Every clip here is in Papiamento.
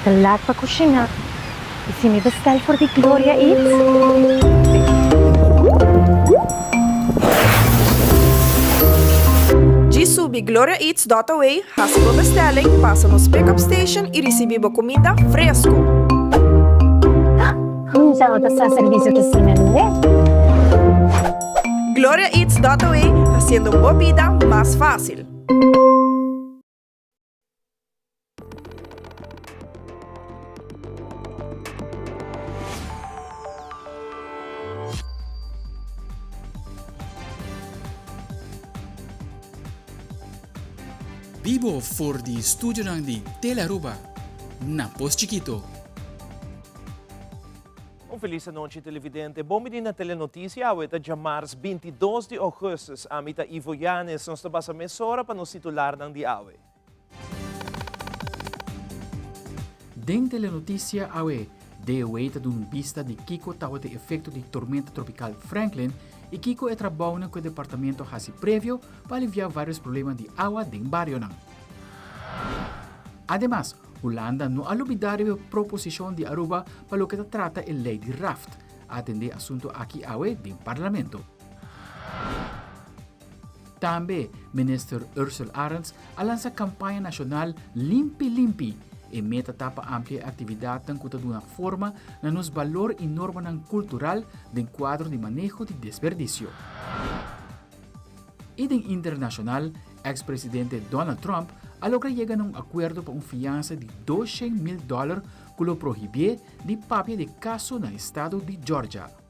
ta laat pa kushiná. I si mi bestel for di Gloria Eats? Djis subi gloriaeats dot away, hasi bo bestelling, pasa nos pick-up station i risibí bo kuminda fresku! Hunta bo ta sa servisio ta asina lé. Gloriaeats dot away, hasiendo bo bida mas fásil! Bibo for di studionan di Telearuba na Pos Chikito. Un felis anochi televidente. Bon bini na Telenoticia. Awe ta djamars 22 di augustus. Ami ta Ivo Yanes. Nos ta basa mesora pa nos titularnan di awe. Den Telenoticia awe, DOA ta duna un bista di kiko tabata e efekto di tormenta tropikal Franklin i kiko e trabounan ku e departamento a hasi previo pa aliviá vários problema di awa den barionan. Ademas, Hulanda no a lubidá riba e proposishon di Aruba pa loke ta trata e lei di raft. A atendé e asuntu aki awe den Parlamento. Tambe Minister Ursell Arends a lansa kampaña nashonal Limpi Limpi. E meta ta pa amplia e aktividatnan ku ta duna forma na nos balor i normanan kultural den kuadro di maneho di desperdisio. I den internashonal, eks presidente Donald Trump a logra yega na un akuerdo pa un fiansa di 200,000 dòler ku lo prohibié di papia di kaso na estado di Georgia.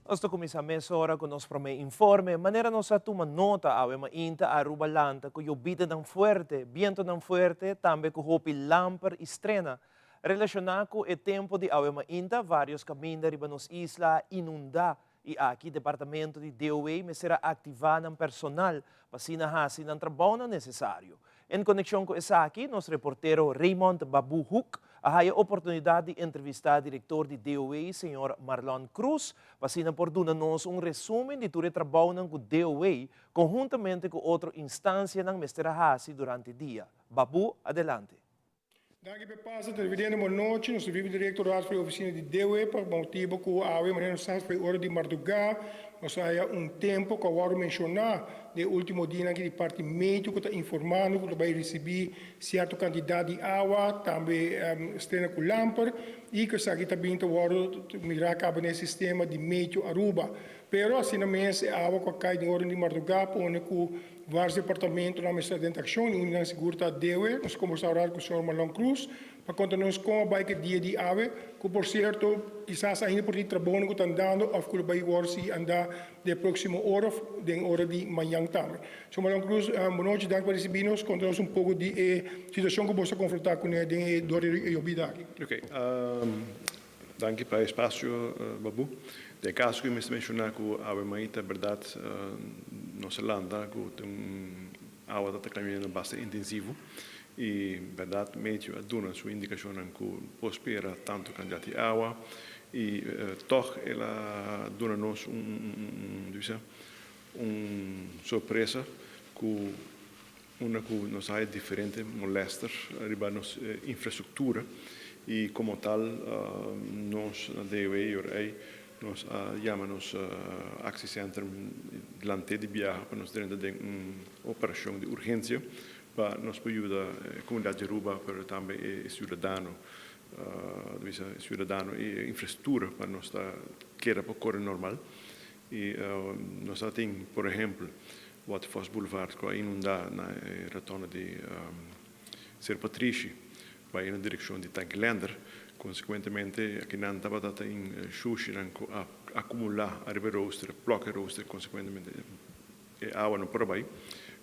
Nos ta kuminsá mesora ku nos promé informe. Manera nos a tuma nota awe mainta Aruba lanta ku yobidanan fuerte, bientonan fuerte, tambe ku hopi lamper i strena. Relashoná ku e tempu di awe mainta, vários kaminda riba nos isla a inundá i aki departamento di DOW mester a aktivá nan personal pa asina hasi nan trabounan nesesario. En konekshon ku esaki, nos reportero Raymond Babu Hoek a haya oportunidat di entrevistá direktor di DOW, señor Marlon Cruz, pa asina por duna nos un resúmen di tur e trabounan ku DOW konhuntamente ku otro instansianan mester a hasi durante dia. Babu, adelante. Danki p'e pasa televidente bon nochi. Nos ta vivi directo raad for e oficina di DOE pa motibo cu awe manera nos sa for e ora di marduga nos a haya un tempo cu a wordo menciona den e ultimo dianan aki di parti meteo cu ta informando cu ta bay ricibi cierto cantidad di awa tambe strena cu lamper y cu esaki ta bin ta wordo mira caba den e sistema di meteo Aruba. Pero asina mes e awa cu a cay den ora di marduga pone cu Varios departamentonan mester ta den accion y un di nan sigur ta DOE. Nos a combersa un rato cu señor Marlon Cruz pa conta nos con a bay cu e dia di awe, cu por cierto kisas ainda por tin trabounan cu ta andando of cu lo bay wor sigui anda den e proximo ora of den ora di mañan tambe. Señor Marlon Cruz, bon nochi, danki pa ricibi nos. Conta nos un poco di e situacion cu bo ta confronta cune den e dor di e yobida aki. Ok, danki pa e espacio, Babu. Den e caso cu mi mester menciona cu awe maita berdad nos a lanta cu tin un awa ta ta cayendo basta intensivo y berdad meteo a duna su indicacionnan cu por spera tanto cantidad di awa y tog el a duna nos un un un sorpresa cu Unda ku nos haya diferente molester riba nos infrastruktura i komo tal nos na DOE i ora ei nos a yama nos aksiecentrum delante di biaha pa nos drenta den un operashon di urgensia pa nos por yuda e komunidat di Aruba pero tambe e siudadano e siudadano i e infrastruktura pa nos ta keda por kore normal i nos a tin por ehempel Waterfors Boulevard ku a inundá na e rotonda di Ser Patrishi bai na direkshon di Tanki Lender. Konsekuentemente akinan tabata ta in shushinan ku a akumulá ariba e rooster, a plòk e rooster, konsekuentemente e awa no por a bai.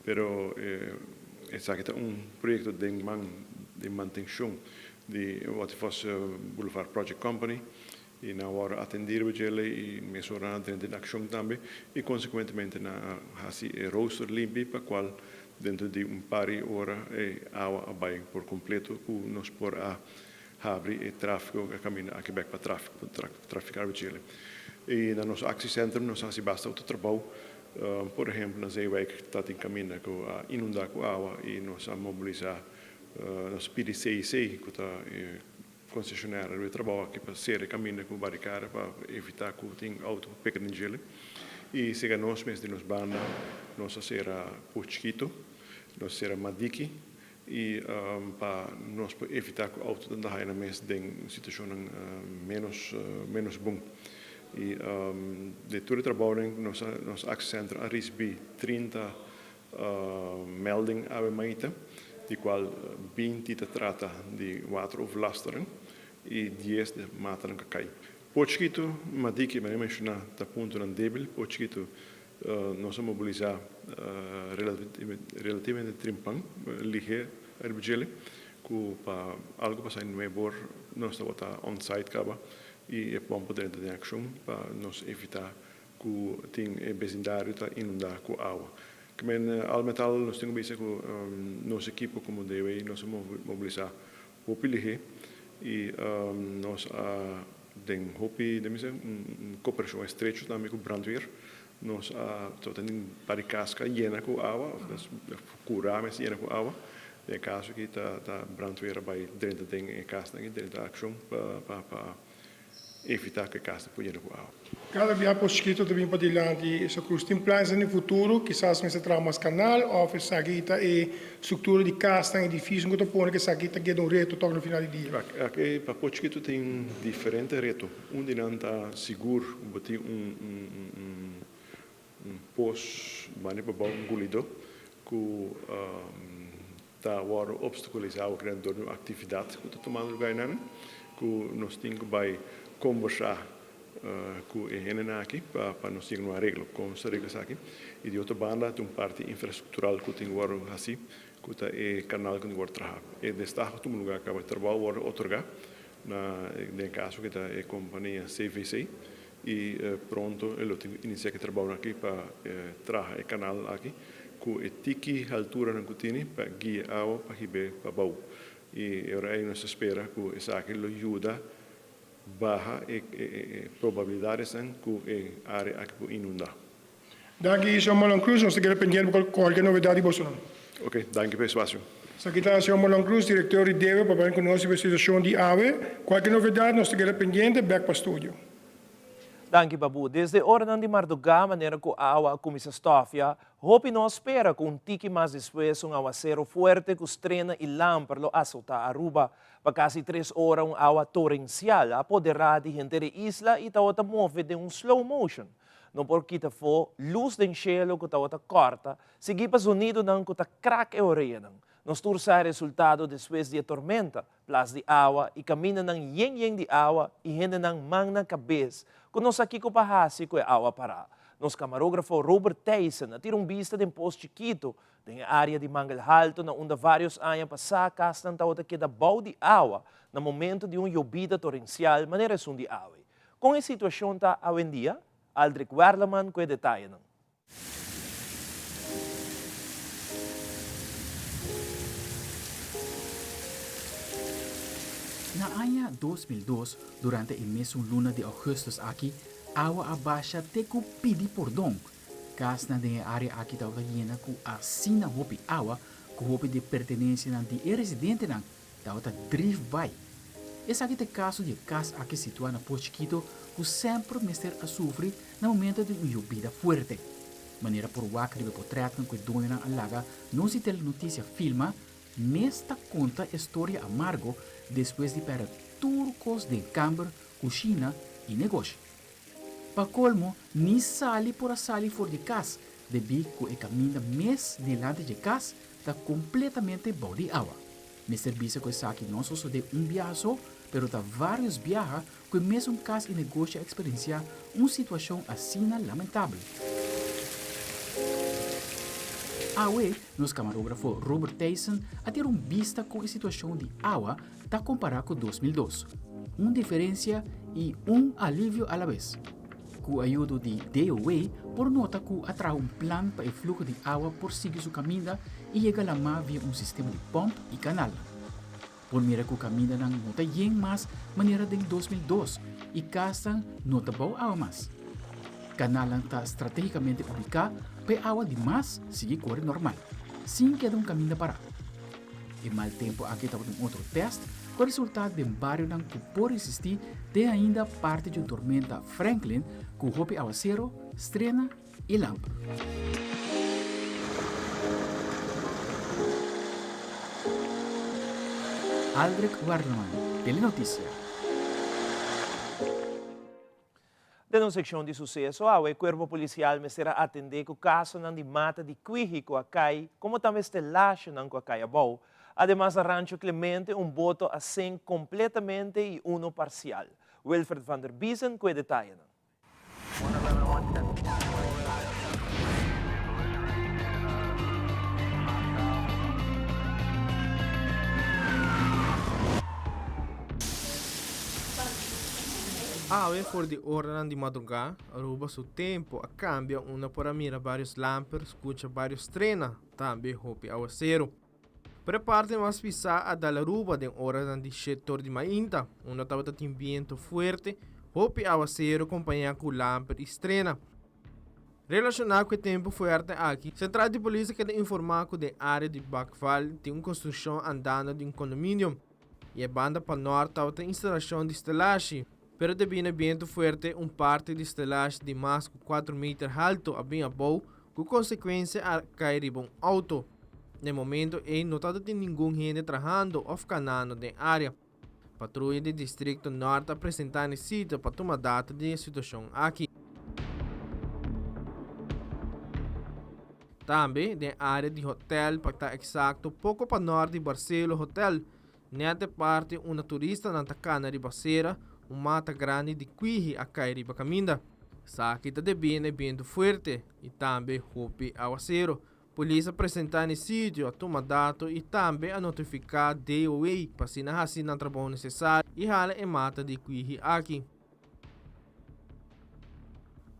Pero esaki ta un proyekto den man di mantenshon di Waterfors Boulevard Project Company. I nan wòrdu atendí riba dje i mesora nan drenta den akshon tambe i konsekuentemente nan a hasi e rooster limpi pa kual dentro di un par di ora e awa a bai por kompleto ku nos por a habri e tráfiko ku a kaminda aki bèk pa tráfiko trafiká riba dje. I na nos aksicentrum nos a hasi basta otro trabou. Por ehempel na Zeewijk ta tin caminda cu a inunda cu awa y nos a mobilisa, nos pidi CIC cu ta e concesionario di e trabao aki pa cera e caminda cu barricada pa evita cu tin auto cu peka den djele. Y sega nos mes di nos banda nos a cera Pos Chikito, nos a cera Madiki y pa nos por evita cu auto ta haya nan mes den situacionnan menos menos bon. Y de tur e trabounan nos a nos actiecentrum a ricibi 30 melding awe maite, di cual 20 ta trata di wateroverlasteren y 10 di matanan cu a cay. Por chikito, Madiki, manera menciona, ta puntonan debil, por chikito Nos a mobilisá relativamente trimpan, lihé riba djele, ku pa algu pasá e nuebor nos tabata on site kaba i e pòmp a drenta den akshon pa nos evitá ku tin e besindario ta inundá ku awa. Kimen al met al nos tin ku bisa ku nos ekipo komo DW nos a mobilisá hopi lihé i nos a Den hopi, den mi un koperashon estrecho tambe ku brandweer. Nos a tabata tin par di kas ku a yena ku awa, òf kurá mester yena ku awa. Den e kaso aki ta ta brandweer a bai drenta den e kasnan aki, drenta akshon pa pa evitá ku e kasnan por yena ku awa. Kada bia por skito ta bin padilanti esa cruz. Tin planes den e futuro? Kisas mester traha mas kanal of esaki ta e struktura di kasnan, edifisionan ku ta pone ku esaki ta keda un reto tok na final di dia? Aki pa por chikito tin diferente reto. Un di nan ta sigur ku bo tin un un pos banda pa bou, un gulidó ku ta wòrdu opstakulisá o krea dor di un aktividat ku ta tumando lugá einan, ku nos tin ku bai kombersá ku e hendenan aki pa nos yega na un areglo kon nos ta regla esaki. I di otro banda tin un parti infrastruktural ku tin ku wòrdu hasí, ku ta e kanal ku tin ku wòrdu trahá. E destaho tuma lugá kaba e trabou wòrdu otorgá na den e kaso ku ta e kompania CVC i pronto e lo tin ku inisiá ku e trabounan aki pa traha e kanal aki ku e tiki halturanan ku tini pa guia awa pa hib'é pa bou. I e ora ei nos ta spera ku esaki lo yuda baha e probabilidadesnan ku e área aki por inundá. Danki señor Marlon Cruz, nos ta keda pendiente pa cualkier novedad di bosonan. Ok, danki pa e espacio. Esaki ta señor Marlon Cruz, director di debe pa bay conoce e situacion di awe. Cualkier novedad nos ta keda pendiente, bek pa studio. Danki Babu. Desde oranan di mardugá manera ku awa a kuminsá stòfia, hopi no a spera ku un tiki mas despues un awasero fuerte ku strena i lamper lo asotá Aruba. Pa kasi tres ora un awa torensial a apoderá di henter e isla i tabata move den un slow motion. No por kita afó lus den shelu ku tabata kòrta, sigui pa zonidonan ku ta krak e oreanan. Nos tur sa e resultado despues di e tormenta, Plas di awa i kamindanan yen yen di awa i hendenan man na kabes ku no sa kiko pa hasi ku e awa pará. Nos kamarógrafo Robert Thijssen a tira un bista den pos chikitu den e área di Mangel Halto na unda vários aña pasá kasnan tabata keda bou di awa na momento di un yobida torensial manera esun di awe. Kon e situashon ta awendia? Aldrich Werleman ku e detayenan. Na aña 2002, durante e mesun luna di augustus aki, awa a basha te ku pidi pordon. Kasnan den e área aki tabata yena ku asina hopi awa ku hopi di e pertenensianan di e residentenan tabata drif bai. Esaki ta e kaso di e kas aki situá na Pos Chikito ku semper mester a sufri na momento di un yobida fuerte. Manera por wak riba e potrètnan ku e doñonan a laga nos di Telenotisia filma, mes ta konta e storia amargo despues di pèrdè tur kos den kamber, kushina i negoshi. Pa kolmo, ni sali por a sali for di kas debí ku e kaminda mes dilanti dje kas ta kompletamente bou di awa. Mester bisa ku esaki no a sosodé un biaha so, pero ta vários biaha ku e mesun kas i negoshi a eksperensiá un situashon asina lamentabel. Awe, nos kamarógrafo Robert Thijssen a tira un bista kon e situashon di awa ta kompará ku 2002. Un diferensia i un alivio alabes. Ku ayudo di DOW por nota ku a traha un plan pa e fluho di awa por sigui su kaminda i yega lamá via un sistema di pòmp i kanalnan. Por mira ku kamindanan no ta yen mas manera den 2002 i kasnan no ta bou awa mas. Kanalnan ta stratégikamente ubiká pa e awa di mas sigui kore normal, sin keda un kaminda pará. E mal tempu aki tabata un otro tèst ku a resultá den barionan ku por resistí te ainda parti di un tormenta Franklin ku hopi awasero, strena i lamper. Aldrich Werleman, Telenotisia. Den un sekshon di suseso awe, Kuerpo Polisial mester a atendé ku kasonan di mata di kwihi ku a kai komo tambe stelashenan ku a kai abou. Ademas na Rancho Clemente un boto a sink kompletamente i uno parsial. Wilfred van der Biezen ku e detayenan. Awe for di oranan di madrugá, Aruba su tempu a kambia unda por a mira vários lamper, skucha vários trena, tambe hopi awaseru. Pero e parti mas pisá a dal Aruba den oranan di shetor di mainta, unda tabata tin bientu fuerte, hopi awaseru kompañá ku lamper i strena. Relashoná ku e tempu fuerte aki, sentral di polis a keda informá ku den área di Bakval tin un konstrukshon andando di un kondominio i e banda pa nòrt tabata instalashon di stelashi. Pero debí na bientu fuerte un parti di stelashi di mas ku kuater meter haltu a bin abou ku konsekuensia a kai riba un outo. Na e momento ei no tabata tin ningun hende trahando òf kanando den área. Patruya di Districto Nort a presenta n'e sitio pa tuma data di e situacion aki. Tambe den area di hotel, pa ta exacto poco pa nort di Barcelo Hotel, net e parti unda turistanan ta cana riba cera, un mata grandi di kwihi a cay riba caminda. Esaki ta debi n'e biento fuerte y tambe hopi awacero. Polis a presentá n'e sitio, a tuma dato i tambe a notifiká DOA pa asina hasi nan trabou nesesario i hala e mata di kwihi aki.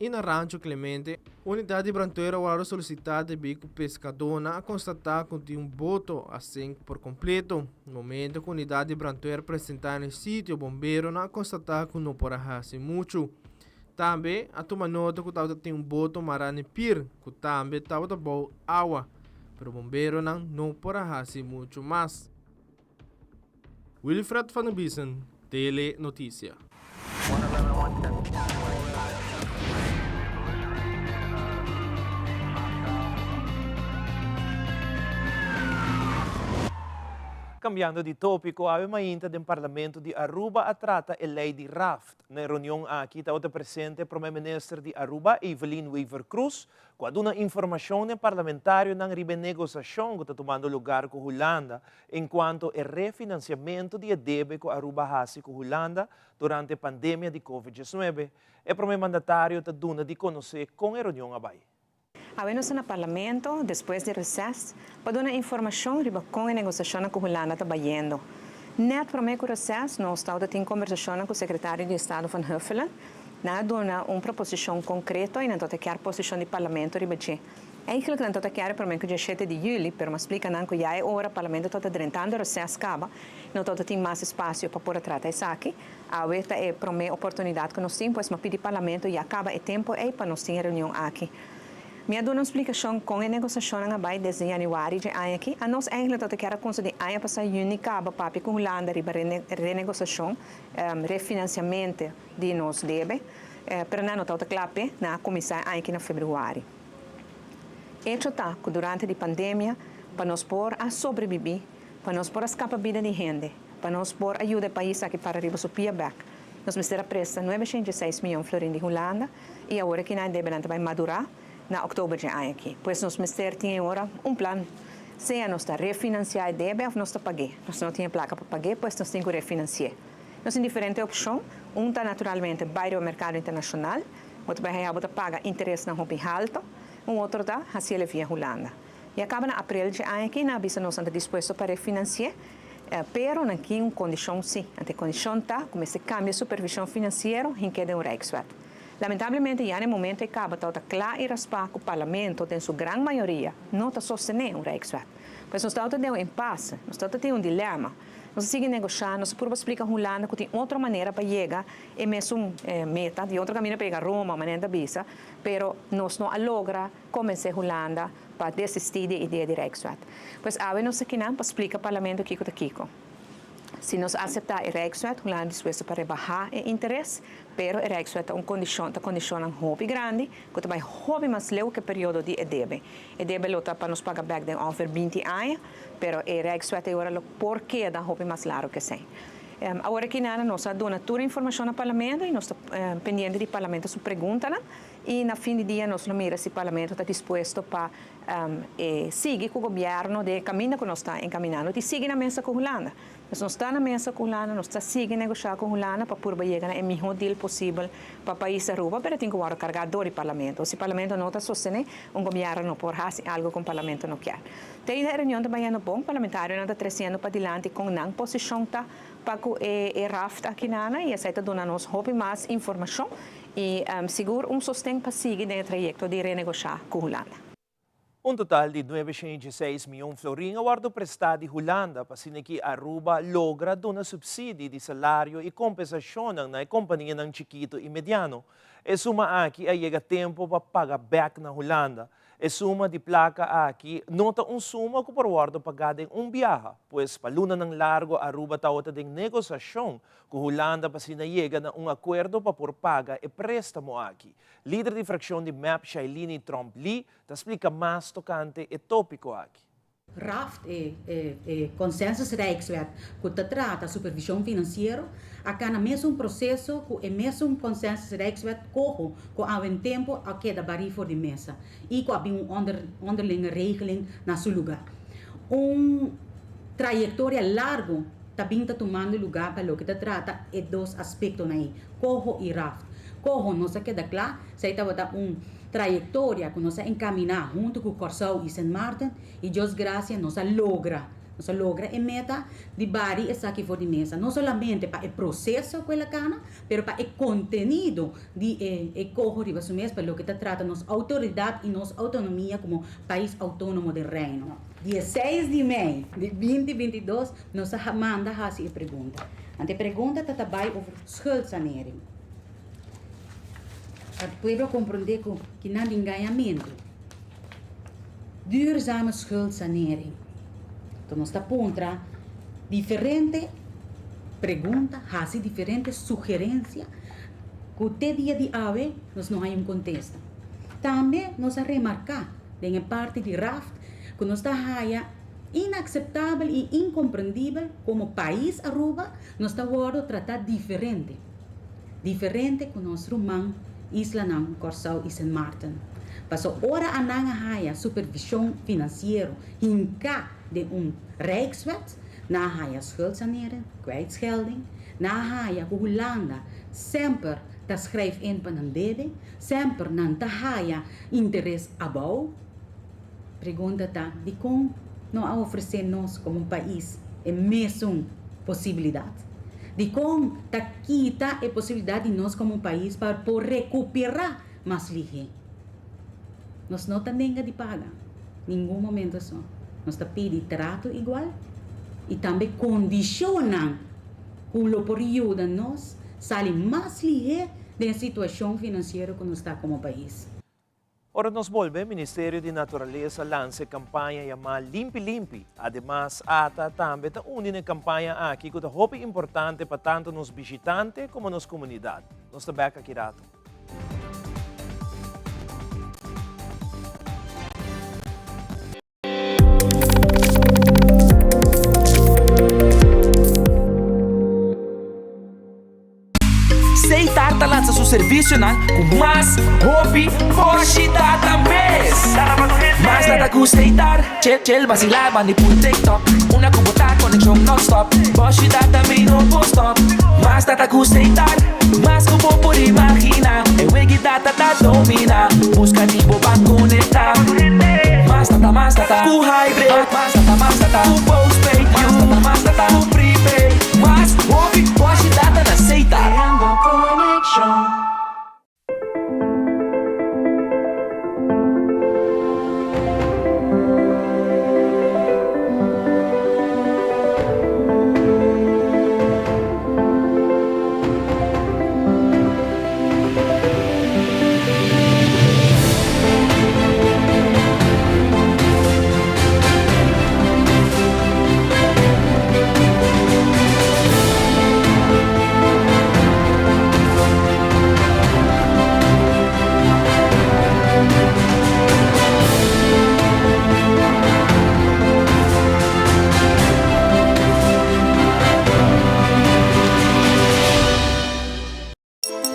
I na Rancho Clemente, unidat di brandweer a wòrdu solisitá debí ku peskadónan a konstatá ku tin un boto a sink por kompleto. Momento ku unidat di brandweer presentá n'e sitio, bomberonan a konstatá ku no por a hasi muchu. Tambe a tuma nota ku tabata tin un boto mará n'e pir ku tambe tabata bou awa, pero bomberonan no por a hasi muchu mas. Wilfred van der Biesen, Tele Noticia. Cambiando di topico, awe mainta den Parlamento di Aruba a trata e ley di raft. Na e reunion aki tabata presente Prome Minister di Aruba, Evelyn Wever-Croes, cu a duna informacion n'e parlamentarionan riba e negociacion cu ta tumando lugar cu Hulanda encuanto e refinanciamento di e debe cu Aruba haci cu Hulanda durante e pandemia di Covid diesnuebe. E Prome Mandatario ta duna di conoce con e reunion a bay. Awe nos ta na Parlamento, despues di reces, pa duna informacion riba con e negociacionnan cu Hulanda ta bayendo. Net prome cu reces nos tawata tin conversacionnan cu Secretario di Estado Van Huffelen. Nan a duna un proposicion concreto y nan tawata kier posicion di Parlamento riba dje. Eigenlijk nan tawata kier e prome cu dia shete di juli, pero m'a splica nan cu ya e ora Parlamento tawata drentando reces caba, no tawata tin mas espacio pa por a trata esaki. Awe ta e promé oportunidat ku nos tin, pues m'a pidi Parlamento ya kaba e tempu ei pa nos tin e reunion aki. Mi a duna un splikashon kon e negosiashonnan a bai desde yanüari dje aña aki. Anos eigenlijk tabata kier a kunsa di aña pasá yüni kaba papia ku Hulanda riba renegosiashon, refinansiamente di nos debe, pero nan no tabata kla p'e, nan a kuminsá e aña aki na febrüari. Echo ta ku durante di pandemia pa nos por a sobrebibí, pa nos por a skapa bida di hende, Pa nos por a yuda e pais aki para riba su pia bek, nos mester a presta nuebe shenta i seis miyon florin di Hulanda i awor aki nan e debenan ta bai madurá na oktober dje aña aki. Pues nos mester tin e ora un plan, sea nos ta refinansiá e debe òf nos ta pag'é. Nos no tin e plaka pa pag'é, pues nos tin ku refinansi'é. Nos tin diferente opshon, un ta naturalmente bai riba merkado internashonal, bo ta bai haña bo ta paga interesnan hopi halto, un otro ta hasiel e via Hulanda. Ya kaba na aprel dje aña aki nan a bisa nos nan ta dispuesto pa refinansi'é, pero nan tin un kondishon sí. Anto e kondishon ta ku mester kambia supervishon finansiero hink'é den un Rijkswet. Lamentablemente ya na e momento ei kaba tabata kla i raspá ku Parlamento den su gran mayoria no ta sostené un Rijkswet. Pues nos tabata den un impasse, nos tabata tin un dilema. Nos a sigui negoshá, nos a purba splika Hulanda ku tin otro manera pa yega e mesun meta, tin otro kaminda pa yega Roma, manera ta bisa, pero nos no a logra kombensé Hulanda pa desistí di e idea di Rijkswet. Pues awe nos ta kinan pa splika Parlamento kiko ta kiko. Si nos aseptá e Rijkswet, Hulanda dispuesto pa rebahá e interes, pero e Rijkswet ta un kondishon, ta kondishonnan hopi grandi ku ta bai hopi mas leu ku e periodo di e debe. E debe lo ta pa nos paga bèk den ongeveer binti aña, pero e Rijkswet ei ora lo por keda hopi mas largu ku esei. Awor aki nada nos a duna tur e informashon na Parlamento i nos ta pendiente di Parlamento su preguntanan i na fin di dia nos lo mira si Parlamento ta dispuesto pa E sigui ku gobièrnu den e kaminda ku nos ta enkaminando di sigui na mesa ku Hulanda. Nos no sta na mesa ku Hulanda, nos ta sigui negoshá ku Hulanda pa purba yega na e mihó deal posibel pa pais Aruba, pero tin ku wòrdu kargá dor di parlamento. Si parlamento no ta sostené, un gobièrnu no por hasi algu ku un parlamento no kier. Te ainda e reunion ta bayendo bon, parlamentarionan ta tresiendo padilanti kon nan posishon ta pa ku e raft akinana i esei ta duna nos hopi mas informashon I sigur un sosten pa sigui den e trayekto di renegoshá ku Hulanda. Un total di 916 mion florin a wòrdu prestá di Hulanda pa asina ki Aruba logra duna supsidi di salario i kompensashonnan na e kompanianan chikitu i mediano. E suma aki a yega tempu pa paga bèk na Hulanda. E suma di plaka aki no ta un suma ku por wòrdu pagá den un biaha, pues pa lunanan largu Aruba tabata den negosashon ku Hulanda pa asina yega na un akuerdo pa por paga e préstamo aki. Lider di frakshon di mep Shailini Tromp-Lee ta splika mas tokante e tópiko aki. Raft, e e Consensus Rijkswet ku ta trata supervishon finansiero, a kana mesun proseso ku e mesun Consensus Rijkswet koho ku awe tempu a keda barí for di mesa i ku a bin un onderlinge regeling na su lugá. Un trayektoria largu ta bin ta tumando lugá pa loke ta trata e dos aspektonan ei, koho i raft. Koho nos a keda kla, esei tabata un trayektoria ku nos a enkaminá huntu ku Kòrsou i Sint Maarten i Dios grasia nos a logra, nos a logra e meta di bari esaki for di mesa, no solamente pa e proseso ku el a kana, pero pa e kontenido di e e koho riba su mes pa loke ta trata nos outoridat i nos outonomia komo pais outónomo den Reino. Dieseis di mei di binti 22 nos a manda hasi e pregunta. Anto e pregunta ta ta bai over schuldsanering. Pa pueblo komprondé ku kinan di ngañamentu. Duurzame schuldsanering. Anto nos ta puntra diferente pregunta, hasi diferente sugerensia ku te dia di awe nos no haña un kontesta. Tambe nos a remarká den e parti di raft ku nos ta haya inakseptabel i inkomprendibel komo pais Aruba nos ta wòrdu tratá diferente, diferente ku nos ruman islanan Kòrsou i Sint Maarten. Paso ora anan a haya supervishon finansiero hinká den un Rijkswet, nan a haya schuldsanering, kwijtschelding, nan a haya ku Hulanda semper ta schrijf in pa nan debe, semper nan ta haya interes abou. Pregunta ta, dikon no a ofresé nos komo un pais e mesun posibilidat? Dikon ta kita e posibilidat di nos komo un pais pa por rekuperá mas lihé? Nos no ta nenga di paga, ningun momento so. Nos ta pidi trato igual i tambe kondishonnan ku lo por yuda nos sali mas lihé den e situashon finansiero ku nos ta komo pais. Ora nos bolbe, Ministerio di Naturalesa lansa e kampaña yamá Limpi Limpi. Ademas, ata tambe ta uni na e kampaña aki ku ta hopi importante pa tantu nos bishitante komo nos komunidat. Nos ta bèk aki ratu. Seitar ta lansa su servisionan ku mas hopi boshi data mes. Mas data ku Seitar, chill chill basila bandi pul TikTok. Una ku bo ta konekshon non-stop, boshi data mi no por stop. Mas data ku Seitar, mas ku bo por imagina. E wegi data ta domina, buska di bo ban konekta. Mas data, mas data ku hybrid, mas data, mas data ku postpaid, mas data, mas data ku prepaid. Mas hopi boshi data na Seita. Creando conexion.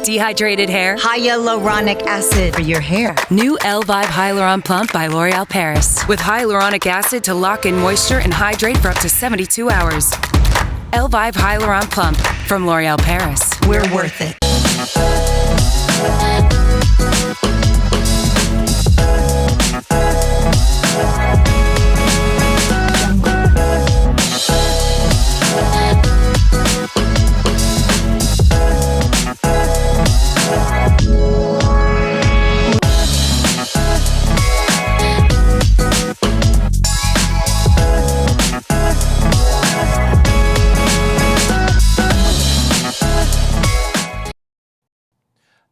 Dehydrated hair? Hyaluronic acid for your hair. New Elvive Hyaluron Plump by L'Oreal Paris. With hyaluronic acid to lock in moisture and hydrate for up to 72 hours. Elvive Hyaluron Plump from L'Oreal Paris. We're worth it.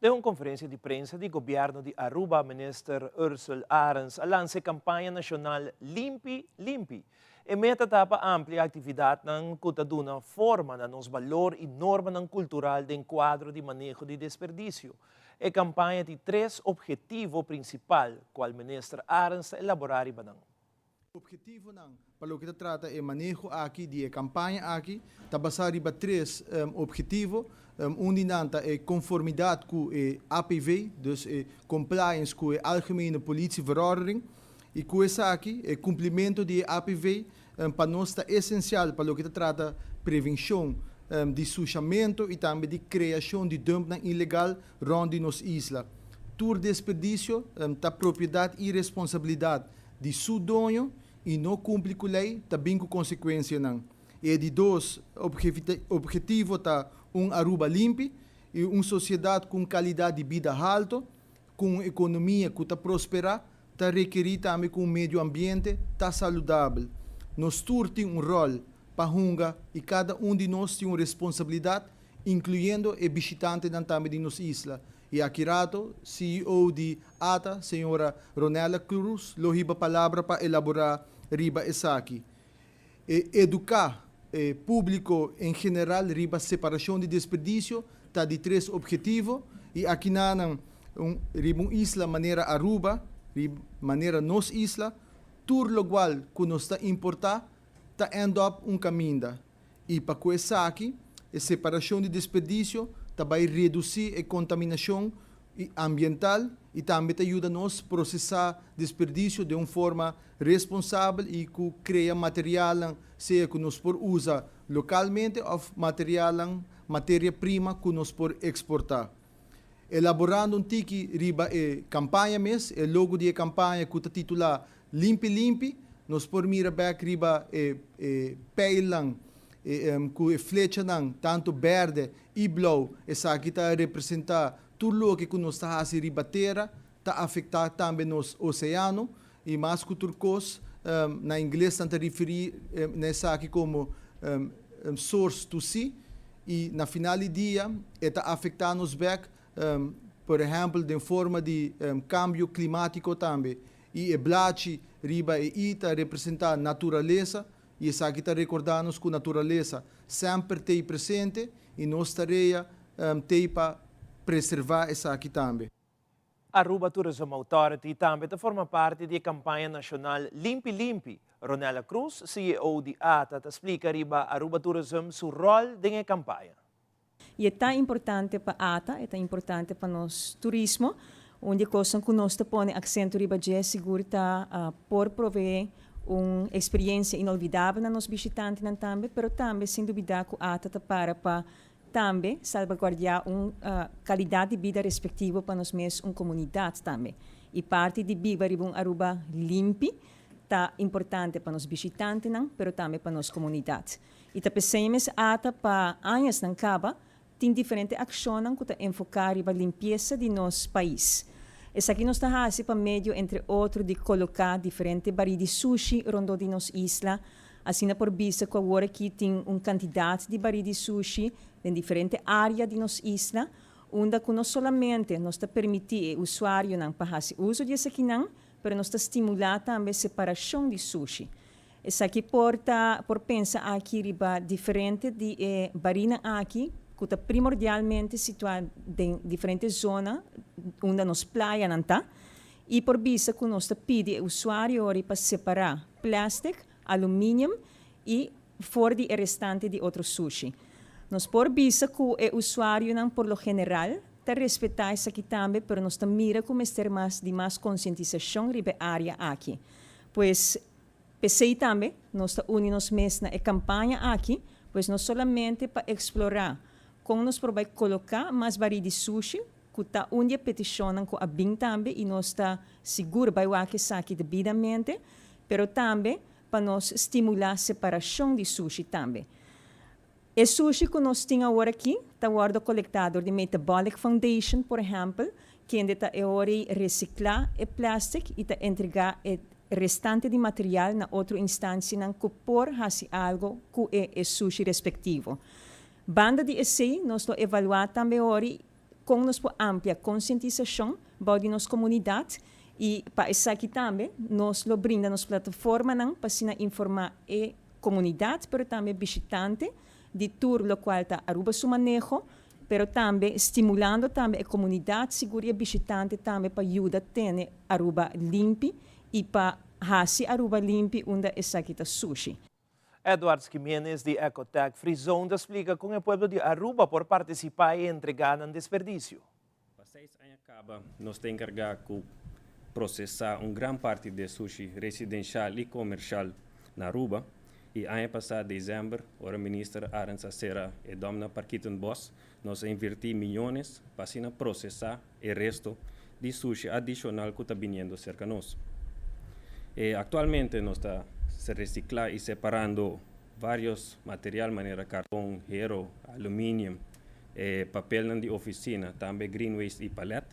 Den un conferencia di prensa di Gobierno di Aruba, Minister Ursell Arends a lansa e campaña nacional Limpi Limpi. E meta ta pa amplia actividadnan cu ta duna forma na nos balor y normanan cultural den cuadro di maneho di desperdicio. E campaña tin tres obhetivo principal, cual Minister Arends ta elabora riba nan. Obhetivonan pa loke ta trata e maneho aki di e kampaña aki ta basá riba tres obhetivo. Un di nan ta e konformidat ku e APV, dus e compliance ku e Algemene Politieverordening. I ku esaki, e kumplimentu di e APV pa nos ta esensial pa loke ta trata prevenshon di sushamentu i tambe di kreashon di dumpnan ilegal rònt di nos isla. Tur desperdisio ta propiedat i responsabilidat di su doño i no kumpli ku lei ta bin ku konsekuensianan. E di dos obhetivo ta un Aruba limpi i un sosiedat ku un kalidat di bida halto, ku un ekonomia ku ta prosperá, ta rekerí tambe ku un medio ambiente ta saludabel. Nos tur tin un ròl pa hunga i kada un di nos tin un responsabilidat, inkluyendo e bishitantenan tambe di nos isla. I aki rato, CEO di ata, señora Ronella Cruz, lo hiba palabra pa elaborá riba esaki. E eduká e públiko en general riba separashon di desperdisio ta di tres obhetivo i akinanan un riba un isla manera Aruba, riba manera nos isla, tur logual ku nos ta importá ta end up un kaminda. I pa ku esaki, e separashon di desperdisio ta bai redusí e kontaminashon ambiental i tambe ta yuda nos prosesá desperdisio den un forma responsabel i ku krea materialnan sea ku nos por usa lokalmente òf materialnan, materia prima, ku nos por eksportá. Elaborando un tiki riba e kampaña mes, e logo di e kampaña ku ta titulá Limpi Limpi, nos por mira bèk riba e e pijlnan e ku e flechanan tantu bèrdè i blou, esaki ta representá tur loke ku nos ta hasi riba tera ta afektá tambe nos oseano i mas ku tur kos na ingles nan ta referí na esaki komo source to sea i na final di dia e ta afektá nos bèk por ehèmpel den forma di kambio klimátiko tambe i e blachi riba e i ta representá naturalesa i esaki ta rekordá nos ku naturalesa semper t'ei presente i nos tarea t'ei pa preservá esaki tambe. Aruba Tourism Authority tambe ta forma parti di e campaña nacional Limpi Limpi. Ronella Cruz, CEO di ata, ta splica riba Aruba Tourism su rol den e campaña. I e ta importante pa ata, e ta importante pa nos turismo. Un di e kosnan ku nos ta pone aksento riba dje sigur ta por proveé un eksperiencia inolvidabel na nos bishitantenan tambe, pero tambe sin dubidá ku ata ta para pa Tambe salbaguardiá un kalidat di bida respektivo pa nos mes un komunidat tambe. I parti di biba riba un Aruba limpi ta importante pa nos bishitantenan pero tambe pa nos komunidat. I ta p'esei mes ata pa añasnan kaba tin diferente akshonnan ku ta enfoká riba limpiesa di nos pais. Esaki nos ta hasi pa medio entre otro di koloká diferente barí di sushi rondó di nos isla, Asina por bisa ku awor aki tin un kantidat di barí di sushi den diferente área di nos isla, unda ku no solamente nos ta permití e usuarionan pa hasi uso di esakinan, pero nos ta stimulá tambe separashon di sushi. Esaki por ta por pensa aki riba diferente di e barínan aki ku ta primordialmente situá den diferente zona unda nos playanan ta, I por bisa ku nos ta pidi e usuario ori pa separá plèstik, aluminium i for di e restante di otro sushi. Nos por bisa ku e usuarionan por lo general ta respetá esaki tambe, pero nos ta mira ku mester mas di mas konsientisashon riba e área aki. Pues, p'esei tambe nos ta uni nos mes na e kampaña aki, pues no solamente pa eksplorá kon nos por bai koloká mas barí di sushi, ku ta un di e petishonnan ku a bin tambe i nos ta sigur bai wak esaki debidamente, pero tambe pa nos stimulá separashon di sushi tambe. E sushi ku nos tin awor aki ta wòrdu kolektá dor di Metabolic Foundation, por ehèmpel, kende ta e ora ei resiklá e plèstik i ta entregá e restante di material na otro instansianan ku por hasi algu ku e e sushi respektivo. Banda di esei nos lo evaluá tambe ora ei kon nos por amplia konsientisashon bou di nos komunidat i pa esaki tambe nos lo brinda nos plataformanan pa asina informá e komunidat pero tambe bishitante di tur lokual ta Aruba su maneho pero tambe stimulando tambe e komunidat sigur i e bishitante tambe pa yuda tene Aruba limpi i pa hasi Aruba limpi unda esaki ta sushi. Edwards Jimenez di Ecotech Free Zone ta splica con e pueblo di Aruba por participa y entrega nan desperdicio. Pa seis aña caba nos ta encarga cu procesa un gran parti di e sushi residencial y comercial na Aruba y aña pasa december ora Minister Arends a cera e dom na Parkietenbos nos a inverti miyones pa asina procesa e resto di sushi adicional cu ta biniendo cerca nos. E actualmente nos ta recicla y separando varios material manera carton, hero, aluminium, e papelnan di oficina, tambe green waste y palet.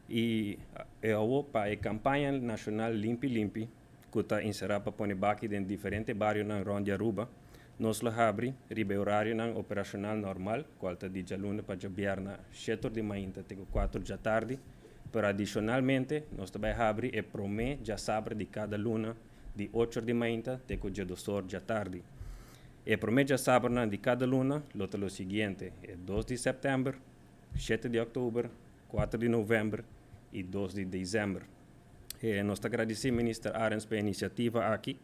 Y e awo pa e campaña nacional Limpi Limpi cu ta encera pa pone baki den diferente barionan rond di Aruba, nos lo habri riba e horarionan operacional normal, cual ta di djaluna pa djabierna shetor di mainta te cu cuatro djatardi, pero adicionalmente nos ta bay habri e prome djasabra di cada luna di ochor di mainta te cu djedosor djatardi. E prome djasabranan di cada luna lo ta lo siguiente, e dos di september, shete di october, cuatro di november y dos di december. Nos ta gradisí Minister Arends pa e inisiativa aki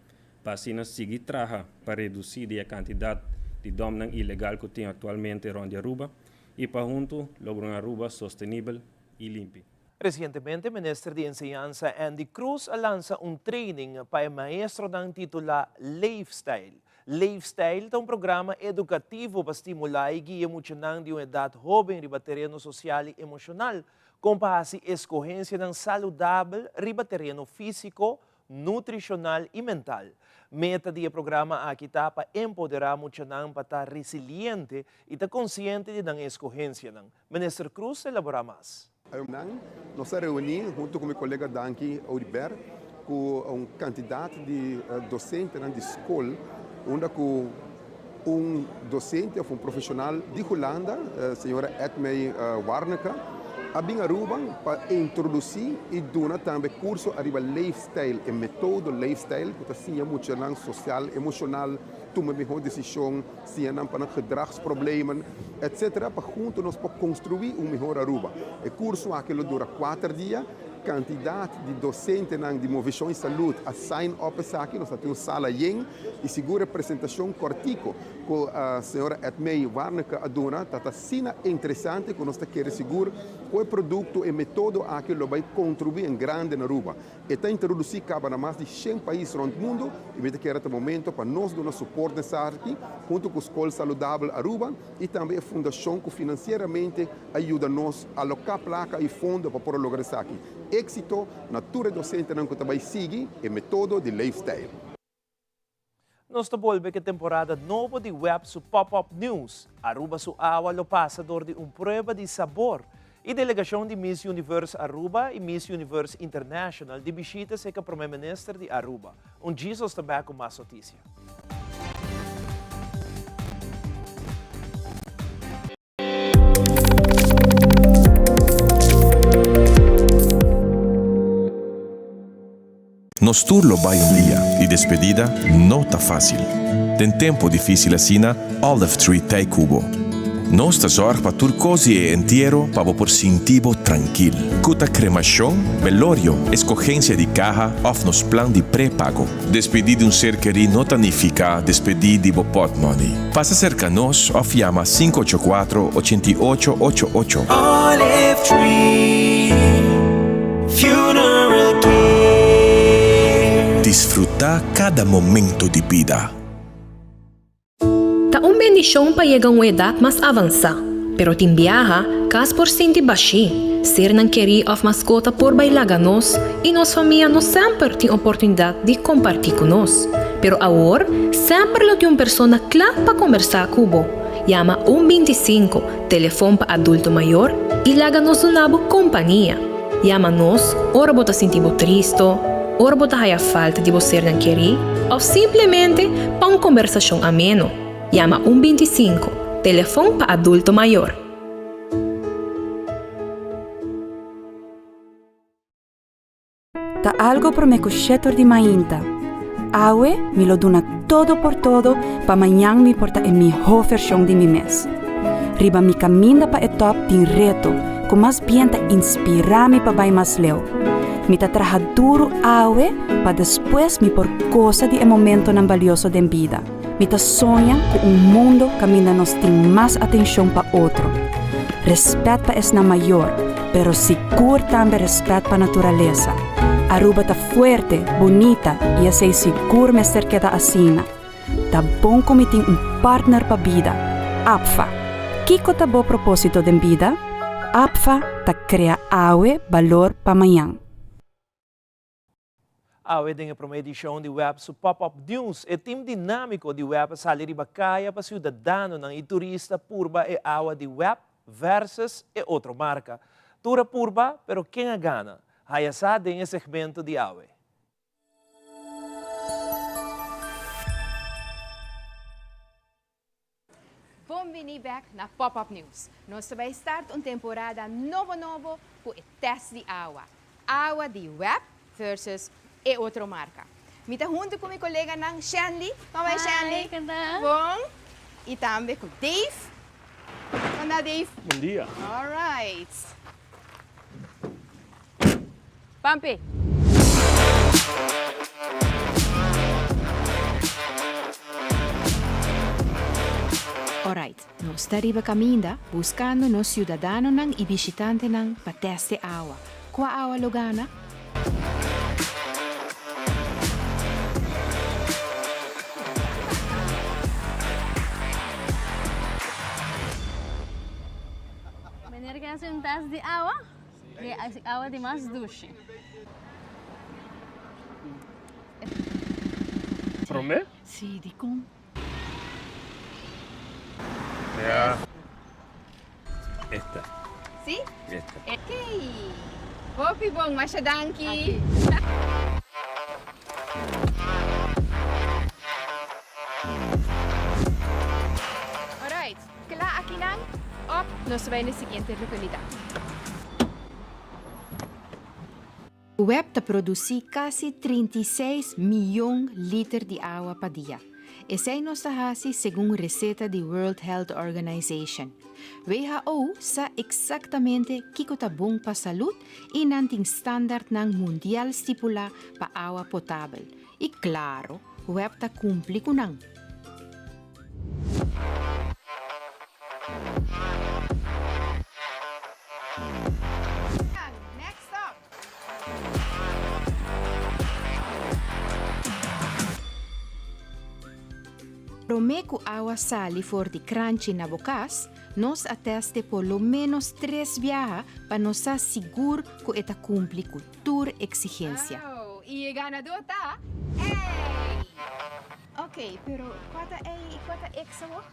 pa asina sigui traha pa redusí di e kantidat di dòmnan ilegal ku tin aktualmente rònt di Aruba i pa huntu logra un Aruba sostenibel i limpi. Resientemente Minister di Enseñansa Endy Croes a lansa un training pa e maestronan titulá Leefstijl. Leefstijl ta un programa edukativo pa stimulá i guia muchanan di un edat hóben riba tereno sosial i emoshonal Kon pa hasi eskohensianan saludabel riba tereno físiko, nutrishonal i mental. Meta di e programa aki ta pa empoderá muchanan pa ta resiliente i ta konsiente di nan eskohensianan. Minister Croes ta elaborá mas. Nan, nos a reuní hunto ku mi kolega Danki Oduber ku un kantidat di dosentenan di skol unda ku Un docente of un profesional di Hulanda, señora Edmey Warneke, a bin Aruba pa introduci y duna tambe curso ariba leefstijl, e metodo leefstijl cu ta siña muchanan social, emocional, tuma miho decision, siña nan pa nan gedragsproblemen, etc. Pa hunto nos por construi un mihor Aruba. E curso aki lo dura cuater dia. Cantidad di docentenan di Movecion y Salud a sign up esaki, nos ta tin un sala yen y sigur e presentacion cortico cu señora Edmey Warneke a duna ta ta asina interesante cu nos ta kere sigur cu e producto, e metodo aki lo bay contribui en grande na Aruba. E ta introduci caba na mas di shen pais rond mundo y mi ta kere ta momento pa nos duna support na esaki hunto cu Scol Saludabel Aruba y tambe e fundacion cu financieramente a yuda nos aloká plaka i fondo pa por a logra esaki. Éksito na tur e dosentenan ku ta bai sigui e metodo di Leefstijl. Nos ta bolbe ku e temporada nobo di web su Pop Up News. Aruba su awa lo pasa dor di un prueba di sabor i delegashon di Miss Universe Aruba i Miss Universe International di bishita serka Prome Minister di Aruba. Un Jesus ta bek ku mas notisia. Nos tur lo bai un dia y despedida no ta facil. Den tempo dificil asina, Olive Tree t'ey cu bo. Nos ta zòrg pa tur kos di e entiero pa bo por sinti bo trankil. Ku ta kremashon, belorio, eskogensia di kaha òf nos plan di prepago. Despedí di un ser kerí no ta nifiká despedí di bo pòtmòni. Pasa serka nos òf yama 584 88 88. Olive Tree Funeral Care. Disfrutá kada momento di bida. Ta un bendishon pa yega un edat mas avansá, pero tin biaha kas por sinti bashí, sernan kerí òf maskota por bai laga nos i nos famia no semper tin oportunidat di kompartí ku nos. Pero awor semper lo tin un persona kla pa kombersá ku bo. Yama un 25, telefon pa adulto mayor, i laga nos duna bo kompania. Yama nos ora bo ta sinti bo tristo, ora bo ta haya falta di bo sernan kerí òf simplemente pa un kombersashon ameno. Yama un 25, telefon pa adulto mayor. Ta algo promé ku shetor di mainta. Awe mi lo duna todo por todo pa mañan mi por ta e mihó vershon di mi mes. Riba mi kaminda pa e tòp tin reto ku mas bien ta inspirá mi pa bai mas leu. Mi ta traha duru awe pa despues mi por gosa di e momentonan balioso den bida. Mi ta soña ku un mundo kaminda nos tin mas atenshon pa otro, rèspèt pa esnan mayor, pero sigur tambe rèspèt pa naturalesa. Aruba ta fuerte, bunita i esei sigur mester keda asina. Ta bon ku mi tin un partner pa bida, APFA. Kiko ta bo propósito den bida? APFA ta krea awe balor pa mañan. Awe den e prome edishon di web su Pop-Up News, e tim dinámiko di web a sali riba kaya pa siudadanonan i turista purba e awa di web versus e otro marka. Tur a purba, pero ken a gana? Haya sa den e segmento di awe. Bon bini bek na Pop Up News. Nos ta bai start un temporada nobo nobo ku e test di awa. Awa di web versus e otro marka. Mi ta huntu ku mi koleganan Shanley. Kon bai Shanley? Hi, kon ta? Bon. I tambe ku Dave. Kon ta Dave? Bon dia. Alright. Pampi. Alright, nos ta riba kaminda buskando nos siudadanonan i bishitantenan pa tèst e awa. Kua awa lo gana? Meneer ke hasi un tèst di awa? Di awa di mas dushi. Promé? Sí, dikon? Ja. Esta. Sí? Esta. Ok. Hopi bon, masha danki. Alright. Kla akinan, op nos ta bai na e siguiente lokalidat. Web ta produsí kasi 36 miyon liter di awa pa dia. Esei nos ta hasi segun reseta di World Health Organization. WHO sa eksaktamente kiko ta bon pa salud i nan tin standardnan mundial stipulá pa awa potabel. I klaro, web ta kumpli ku nan. Promé ku awa sali for di kranchi na bo kas, nos a tèst'e por lo ménos tres biaha pa nos sa sigur ku e ta kumpli ku tur eksigensia. Oh, i e ganadó ta Ey! Ok, pero kua ta Ey i kua ta X awor?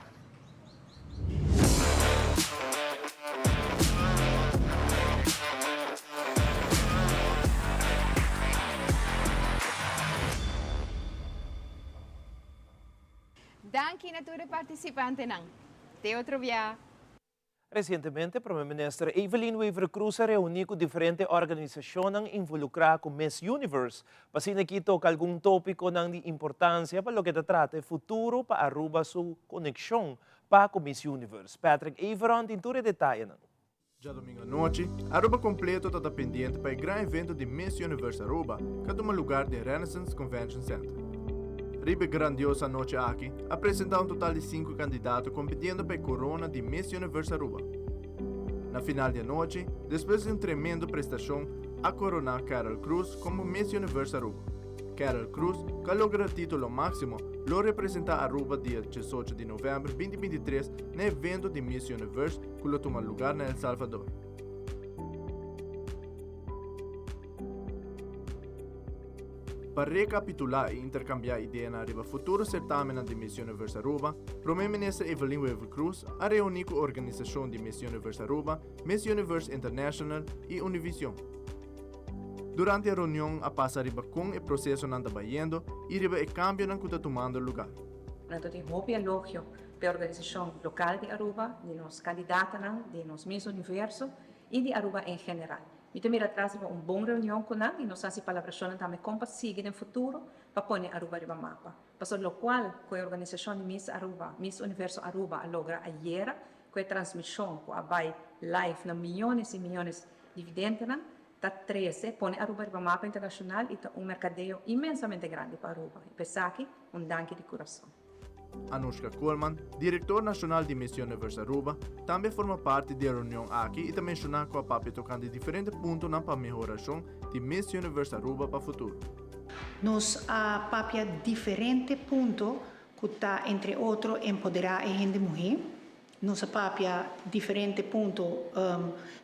Danki na tur e partisipantenan. Te otro bia! Resientemente Prome Minister Evelyn Wever-Croes a reuni cu diferente organisacionnan involucra cu Miss Universe pa asina aki toca algun topiconan di importancia pa loke ta trata e futuro pa Aruba su conexion pa cu Miss Universe. Patrick Everon tin tur e detayenan. Djadomingo anochi, Aruba completo ta ta pendiente pa e gran evento di Miss Universe Aruba cu a tuma lugar den Renaissance Convention Center. Riba e grandioso anochi aki, a presenta un total di sinku kandidato kompitiendo pa e korona di Miss Universe Aruba. Na final di anochi, despues di un tremendo prestashon, a koroná Carol Cruz komo Miss Universe Aruba. Carol Cruz, ku a logra e título máksimo, lo representá Aruba dia diesocho di novèmber 2023 na e evento di Miss Universe ku lo tuma lugar na El Salvador. Pa rekapitulá i interkambiá ideanan riba futuro sertamennan di Miss Universe Aruba, Prome Minister Evelyn Wever-Croes a reuní ku organisashon di Miss Universe Aruba, Miss Universe International i Univision. Durante e reunion a pasa riba kon e prosesonan ta bayendo i riba e kambionan ku ta tumando lugar. Nan ta tin hopi elogio p'e organisashon lokal di Aruba, di nos kandidatanan, di nos Miss Universo i di Aruba en general. Mi ta mira atras riba un bon reunion cu nan y nos haci palabracionnan tambe con pa sigui den futuro pa pone Aruba riba mapa. Pasobra locual cu e organisacion di Miss Aruba, Miss Universo Aruba a logra ayera cu e transmision cu a bay live na miyones y miyones di videntenan ta trece, pone Aruba riba mapa internacional y ta un mercadeo inmensamente grandi pa Aruba. Y pa esaki un danki di curason. Anushka Koolman, direktor nashonal di Miss Universe Aruba, tambe forma parti di e reunion aki i ta menshoná ku a papia tokante diferente puntonan pa mehorashon di Miss Universe Aruba pa futuro. Nos a papia diferente punto ku ta entre otro empoderá e hende muhé. Nos a papia diferente punto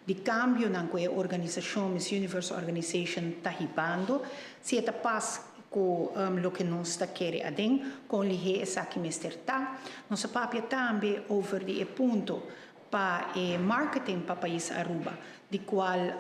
di kambionan ku e organisashon Miss Universe Organization ta hibando. Si e ta pas ku loke nos ta kere aden, kon lihé esaki mester ta. Nos a papia tambe over di e punto pa e marketing pa pais Aruba, di kual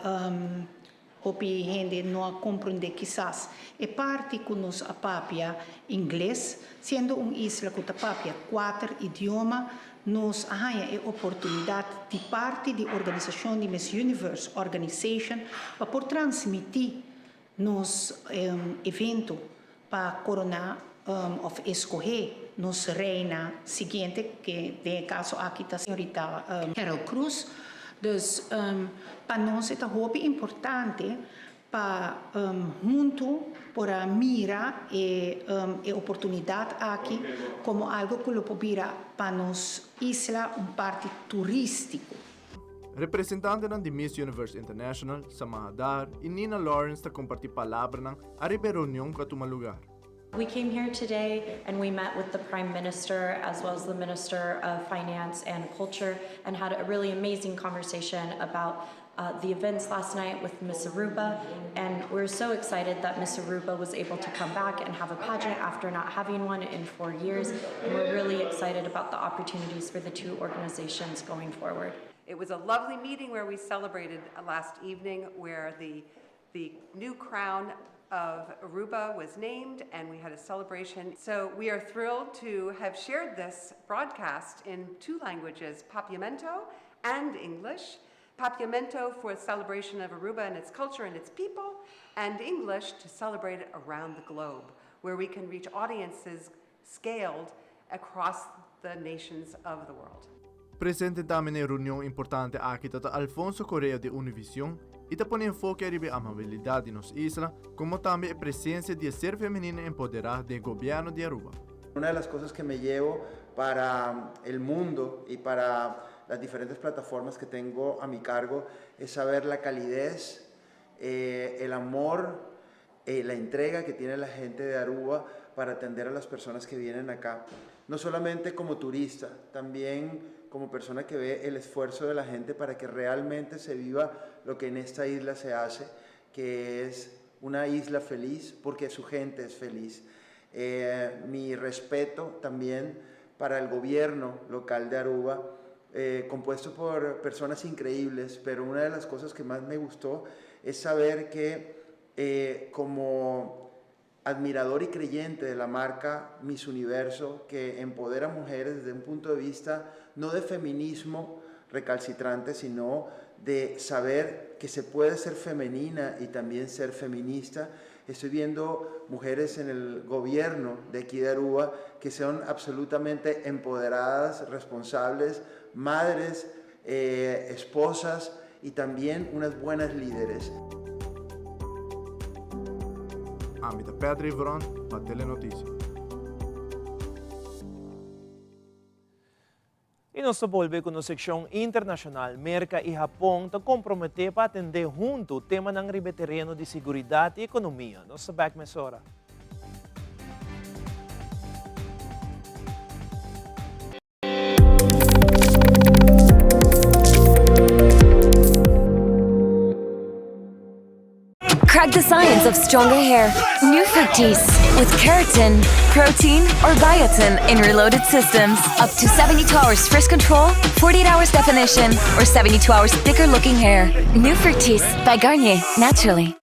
Hopi hende no a komprondé kisas e parti ku nos a papia ingles. Siendo un isla ku ta papia kuater idioma, nos a haña e oportunidat di parti di organisashon di Miss Universe Organization pa por transmití nos evento pa koroná òf eskohé nos reina siguiente, ke den e kaso aki ta señorita Carol Cruz. Dus pa nos e ta hopi importante pa huntu por a mira e e oportunidat aki komo algu ku lo por bira pa nos isla un parti turístiko. Representantenan di Miss Universe International, Samaha Dar i Nina Lawrence ta kompartí palabranan ariba e reunion ku a tuma lugar. We came here today and we met with the Prime Minister as well as the Minister of Finance and Culture and had a really amazing conversation about uh, the events last night with Miss Aruba. And we're so excited that Miss Aruba was able to come back and have a pageant after not having one in four years. And we're really excited about the opportunities for the two organizations going forward. It was a lovely meeting where we celebrated last evening where the, the new crown of Aruba was named and we had a celebration. So we are thrilled to have shared this broadcast in two languages, Papiamento and English. Papiamento for celebration of Aruba and its culture and its people, and English to celebrate it around the globe, where we can reach audiences scaled across the nations of the world. Presente tambe na e reunion importante aki ta ta Alfonso Correa di Univision y ta pone enfoke ariba e amabilidad di nos isla como tambe e presencia di e ser femenino empodera den e gobierno di Aruba. Una de las cosas que me llevo para el mundo y para las diferentes plataformas que tengo a mi cargo es saber la calidez, eh, el amor, eh, la entrega que tiene la gente de Aruba para atender a las personas que vienen acá. No solamente como turista, también como persona que ve el esfuerzo de la gente para que realmente se viva lo que en esta isla se hace, que es una isla feliz porque su gente es feliz. Eh, mi respeto también para el gobierno local de Aruba, eh, compuesto por personas increíbles, pero una de las cosas que más me gustó es saber que eh, como admirador y creyente de la marca Miss Universo, que empodera mujeres desde un punto de vista no de feminismo recalcitrante, sino de saber que se puede ser femenina y también ser feminista. Estoy viendo mujeres en el gobierno de aquí de Aruba que son absolutamente empoderadas, responsables, madres, eh, esposas y también unas buenas líderes. Ami ta Patrick Veron pa Telenoticia. I nos ta bolbe ku nos sekshon internashonal. Merka i Hapon ta komprometé pa atendé huntu temanan riba e tereno di siguridat i ekonomia. Nos ta bèk mesora. Crack the science of stronger hair. New Fructis with keratin, protein, or biotin in reloaded systems. Up to 72 hours frizz control, 48 hours definition, or 72 hours thicker looking hair. New Fructis by Garnier, naturally.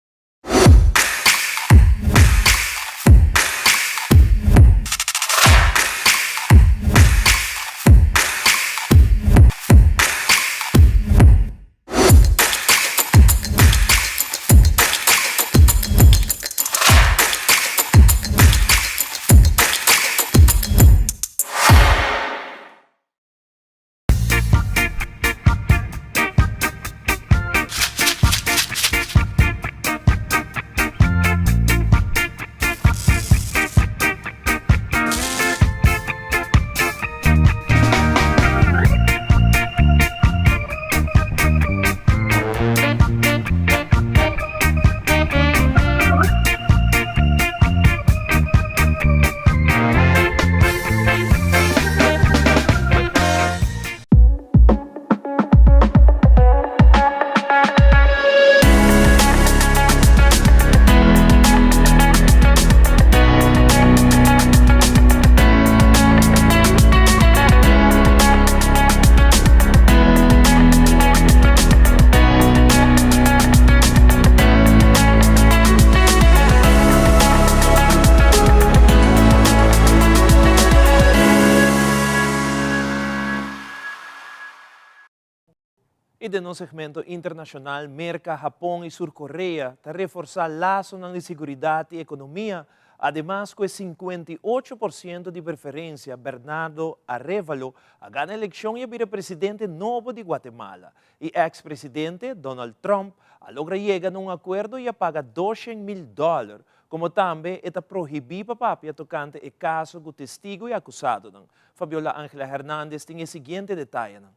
I den nos segmento internashonal, Merka, Hapon i Sur Korea ta reforsá lasonan di siguridat i ekonomia, ademas ku e 58 por siento di preferensia Bernardo Arévalo a gana elekshon i a bira presidente nobo di Guatemala. I eks presidente Donald Trump a logra yega na un akuerdo i a paga doshen mil dòler, komo tambe e ta prohibí pa papia tokante e kaso ku testigu i akusadonan. Fabiola Angela Hernandez tin e siguiente detayenan.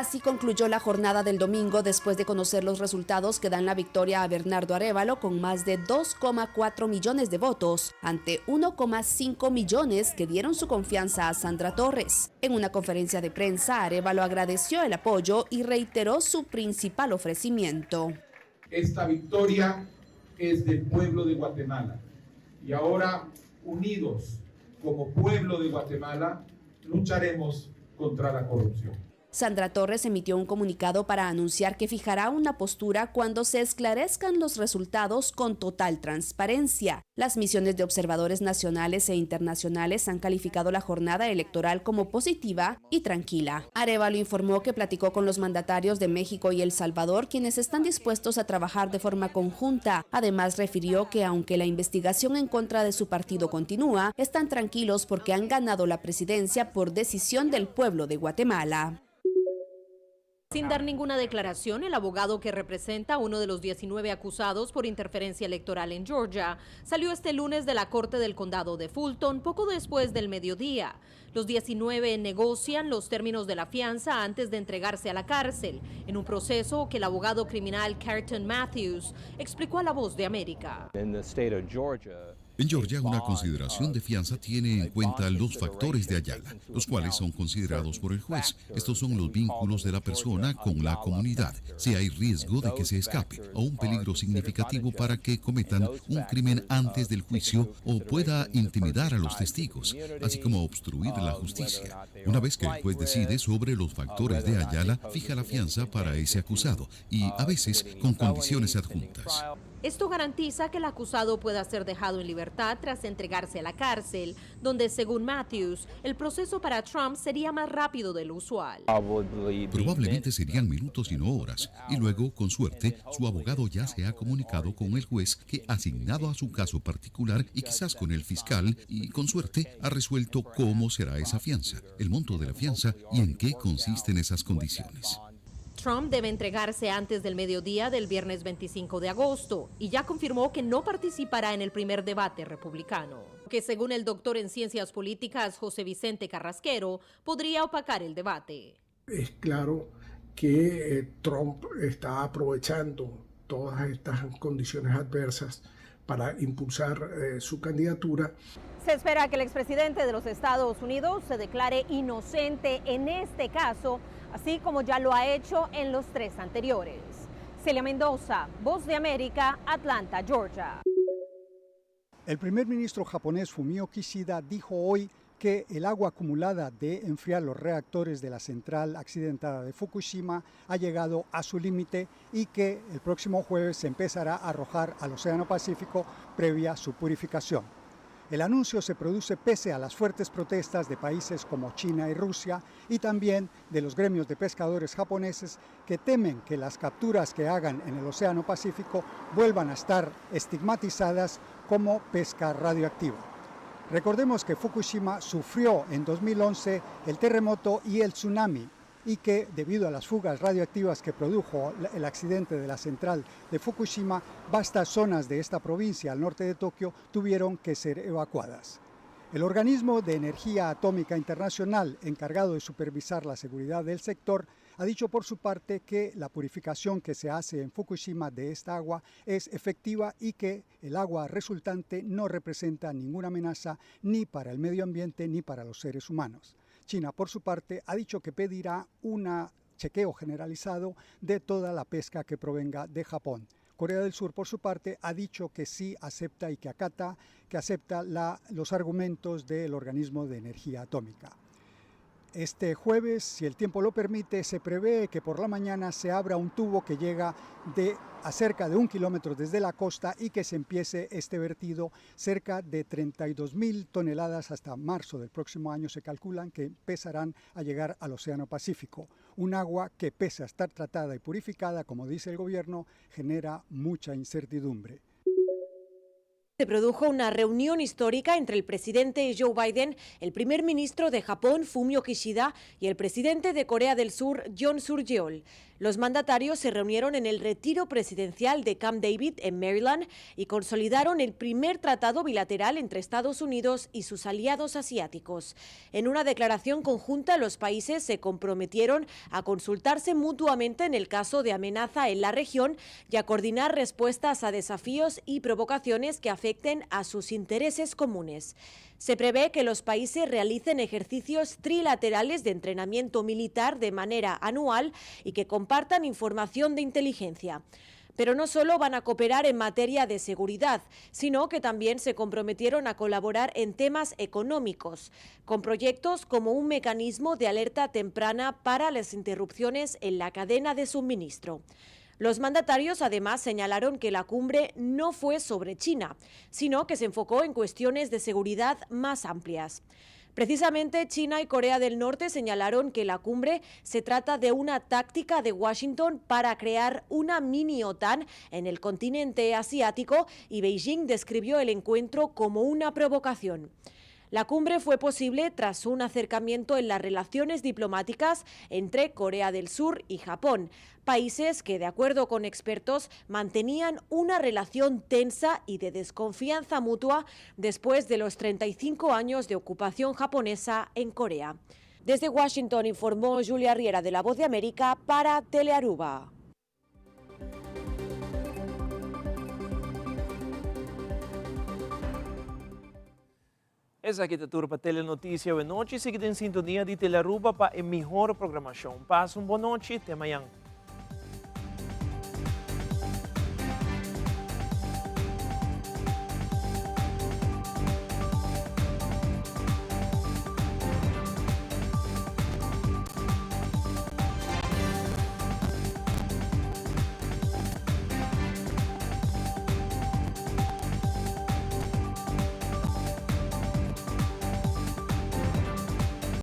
Así concluyó la jornada del domingo después de conocer los resultados que dan la victoria a Bernardo Arévalo con más de 2,4 millones de votos ante 1,5 millones que dieron su confianza a Sandra Torres. En una conferencia de prensa, Arévalo agradeció el apoyo y reiteró su principal ofrecimiento. Esta victoria es del pueblo de Guatemala y ahora, unidos como pueblo de Guatemala, lucharemos contra la corrupción. Sandra Torres emitió un comunicado para anunciar que fijará una postura cuando se esclarezcan los resultados con total transparencia. Las misiones de observadores nacionales e internacionales han calificado la jornada electoral como positiva y tranquila. Arévalo informó que platicó con los mandatarios de México y El Salvador, quienes están dispuestos a trabajar de forma conjunta. Además, refirió que aunque la investigación en contra de su partido continúa, están tranquilos porque han ganado la presidencia por decisión del pueblo de Guatemala. Sin dar ninguna declaración, el abogado que representa a uno de los 19 acusados por interferencia electoral en Georgia salió este lunes de la corte del condado de Fulton poco después del mediodía. Los 19 negocian los términos de la fianza antes de entregarse a la cárcel, en un proceso que el abogado criminal Carlton Matthews explicó a La Voz de América. In the state of Georgia, En Georgia, una consideración de fianza tiene en cuenta los factores de Ayala, los cuales son considerados por el juez. Estos son los vínculos de la persona con la comunidad, si hay riesgo de que se escape o un peligro significativo para que cometan un crimen antes del juicio o pueda intimidar a los testigos, así como obstruir la justicia. Una vez que el juez decide sobre los factores de Ayala, fija la fianza para ese acusado y a veces con condiciones adjuntas. Esto garantiza que el acusado pueda ser dejado en libertad tras entregarse a la cárcel, donde, según Matthews, el proceso para Trump sería más rápido de lo usual. Probablemente serían minutos y no horas, y luego, con suerte, su abogado ya se ha comunicado con el juez que ha asignado a su caso particular y quizás con el fiscal, y con suerte ha resuelto cómo será esa fianza, el monto de la fianza y en qué consisten esas condiciones. Trump debe entregarse antes del mediodía del viernes 25 de agosto y ya confirmó que no participará en el primer debate republicano, que según el doctor en ciencias políticas José Vicente Carrasquero, podría opacar el debate. Es claro que eh, Trump está aprovechando todas estas condiciones adversas para impulsar eh, su candidatura. Se espera que el expresidente de los Estados Unidos se declare inocente en este caso, así como ya lo ha hecho en los tres anteriores. Celia Mendoza, Voz de América, Atlanta, Georgia. El primer ministro japonés Fumio Kishida dijo hoy que el agua acumulada de enfriar los reactores de la central accidentada de Fukushima ha llegado a su límite y que el próximo jueves se empezará a arrojar al Océano Pacífico previa su purificación. El anuncio se produce pese a las fuertes protestas de países como China y Rusia y también de los gremios de pescadores japoneses que temen que las capturas que hagan en el Océano Pacífico vuelvan a estar estigmatizadas como pesca radioactiva. Recordemos que Fukushima sufrió en 2011 el terremoto y el tsunami y que debido a las fugas radioactivas que produjo el accidente de la central de Fukushima, vastas zonas de esta provincia al norte de Tokio tuvieron que ser evacuadas. El organismo de energía atómica internacional encargado de supervisar la seguridad del sector ha dicho por su parte que la purificación que se hace en Fukushima de esta agua es efectiva y que el agua resultante no representa ninguna amenaza ni para el medio ambiente ni para los seres humanos. China, por su parte, ha dicho que pedirá un chequeo generalizado de toda la pesca que provenga de Japón. Corea del Sur, por su parte, ha dicho que sí acepta y que acata, que acepta los argumentos del organismo de energía atómica. Este jueves, si el tiempo lo permite, se prevé que por la mañana se abra un tubo que llega de a cerca de un kilómetro desde la costa y que se empiece este vertido cerca de 32 mil toneladas hasta marzo del próximo año se calculan que empezarán a llegar al Océano Pacífico. Un agua que pese a estar tratada y purificada, como dice el gobierno, genera mucha incertidumbre. Se produjo una reunión histórica entre el presidente Joe Biden, el primer ministro de Japón, Fumio Kishida, y el presidente de Corea del Sur, Yoon Suk-yeol. Los mandatarios se reunieron en el retiro presidencial de Camp David en Maryland y consolidaron el primer tratado bilateral entre Estados Unidos y sus aliados asiáticos. En una declaración conjunta, los países se comprometieron a consultarse mutuamente en el caso de amenaza en la región y a coordinar respuestas a desafíos y provocaciones que afecten a sus intereses comunes. Se prevé que los países realicen ejercicios trilaterales de entrenamiento militar de manera anual y que compartan información de inteligencia. Pero no solo van a cooperar en materia de seguridad, sino que también se comprometieron a colaborar en temas económicos, con proyectos como un mecanismo de alerta temprana para las interrupciones en la cadena de suministro. Los mandatarios además señalaron que la cumbre no fue sobre China, sino que se enfocó en cuestiones de seguridad más amplias. Precisamente China y Corea del Norte señalaron que la cumbre se trata de una táctica de Washington para crear una mini OTAN en el continente asiático y Beijing describió el encuentro como una provocación. La cumbre fue posible tras un acercamiento en las relaciones diplomáticas entre Corea del Sur y Japón, países que, de acuerdo con expertos, mantenían una relación tensa y de desconfianza mutua después de los 35 años de ocupación japonesa en Corea. Desde Washington informó Julia Riera de La Voz de América para Telearuba. Esaki ta tur pa Telenoticia awe nochi. Sigui den sintonia di Telearuba pa e mihor programacion. Pasa un bon nochi. Te mañan.